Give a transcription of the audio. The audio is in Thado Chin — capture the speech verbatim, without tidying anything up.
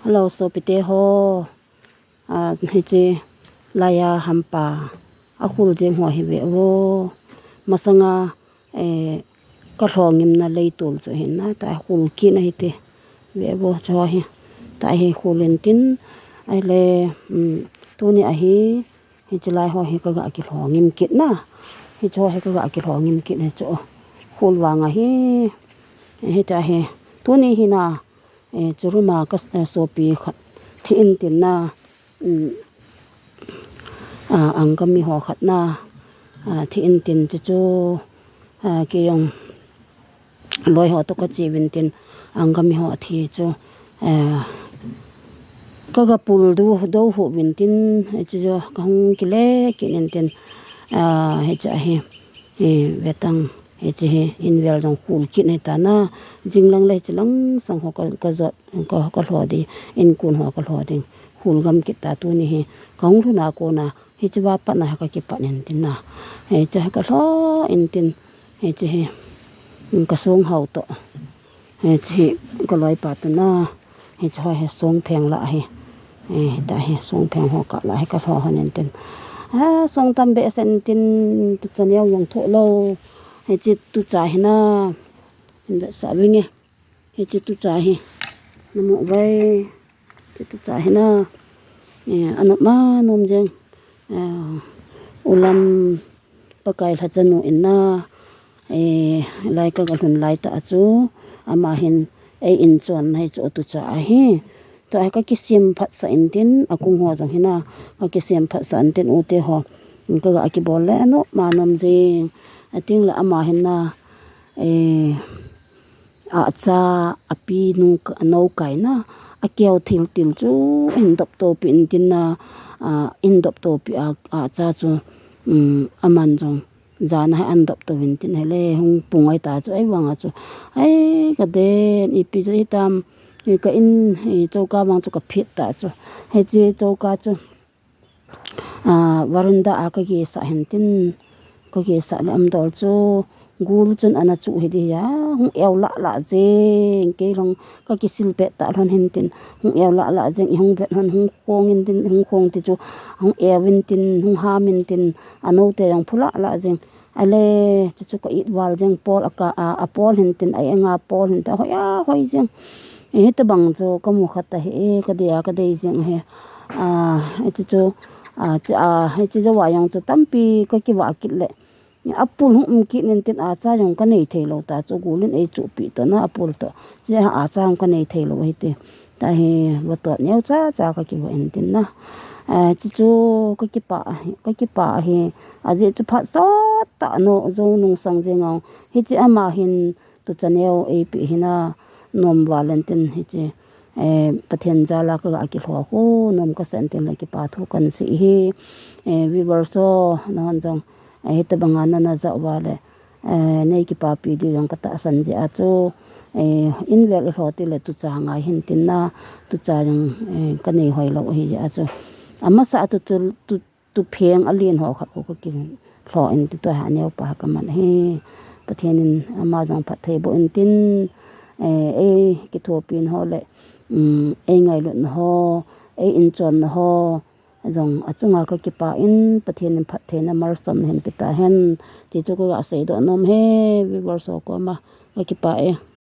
Hello, sopite ho. A, hiche laiya hampa akhul jeng ho hi ve vo. Masanga, eh, kalhongimna leitol chu hin na, ta khul kit na hite. Ve vo chu hi. Ta hi khul in tin, ahile, um, tuni ahi, hiche lai ho hi kaga kilhongim kit na. Hiche ho hi kaga kilhongim kit na chu. Khul vang ahi. Hita hi. Tuni hi na, eh, churuma ka, eh, sopi khat thi in tin na, um, a, angami ho khat na, a, thi in tin chu chu, a, kei jong loi ho to kache vin tin angami ho thi chu, eh, kaga pul du, do hu vin tin, eh, chu chu kahung kile kit in tin, a, hiche hi, eh, vetang. Hiche hi, in vel jong khul kit na hita na, jinglang le hiche lang sang ho ka, kajot, ka, kalho ding, in kun ho kalho ding, khul gam kit ta tuni hi, kahung lhun a kona, hiche va pat na kakipat in tin na, hiche hi kalho in tin, hiche hi, kasong hao to. Hiche hi kaloipa tu na, hiche ho hi songpheng la hi. Eh, ta hi songpheng ho kah la hi kalho hon in tin. A, song tam behseh in tin tucha neo jong tho lou. Hiche tucha hi na. Hin vetsah vinge. Hiche tucha hi. Namu vai. Hiche tucha hi na. Eh, anop ma nom jeng. Eh, ulam Pakai lhacha nu in na, eh, lai kaga lhun lai ta a chu, ama hin ei in chon na hichu tucha ahi. Tua hi kakisem phatsah in tin, akung ho jong hi na, kakisem phatsah in tin ute ho. Kaga kibol le, anop ma nom jeng. Ating le ama hin na, eh, Ahcha, api nu ka, nou kai na, akeo thil til chu, in dop topi in tin na, a, in dop topi a, ahcha chu, um, aman jong, jana hi an dop to vin tin hile, hung pung ai ta chu, ai vang a chu, ai, kaden, ipi chu hitam, i ka in, i choka vang chu kaphet ta chu, hiche choka chu, a, veranda a kagesah hin tin, kagesah le amdol chu, gul chun ana chu hi di a, hung eu lah lah jeng, kei long kakisil pet ta lhon hin tin, hung eu lah lah jeng, i hung vet hon, hung khong in tin, hung khong ti chu, hung eu in tin, hung ham in tin, anou te jong phu lah lah jeng, ale, chu chu ka it val jeng, pol a ka, a, apol hin tin, a enga pol hin tin, ahoi a, hoi jeng. Hitabang chu kamu khat ahi e, kadei a, kadei jeng ahi. A, hichu chu, a, chu, a, hichu jong vang jong chu tampi kakivah kit le. Apul hung um kit nin tin ahcha jong kanei thei lou ta chu gul in ei chupi to na apul to. Chu ahcha jong kanei thei lou ahi ti. Ta hi vatot neo cha cha kakivah in tin na. A, chu chu kakipah ahi, kakipah ahi. Ajeh chu phat sot ta no jou nung sang jeng a. Hiche ama hin tucha neo eipe hi na nom val in tin hiche, eh, Pathen jal a kaga kilho khu nom kasa in tin le kipa thu kahin sei hi, eh, viewers ho, nahon jong, eh, hitabang a nana jao uva le, eh, nei kipapi diu jong katahsan jeh a chu, eh, in vel ilho ti le tucha ngai hin tin na, tucha jong, eh, kanei hoi lou ahi jeh a chu. Amasa a chu, chu, tu, tupheng alen ho khat khu kakilho in ti tua hi aneo pa kaman ahi. Pathen in ama jong phatthei boh in tin, eh, ei kithopi na ho le, um, ei ngailut na ho, ei inchon na ho, jong achunga kakipah in Pathen in phatthei na malsom nahin pe tahen. Ti chu kaga seidoh nom e, viewers ho koma kakipah e.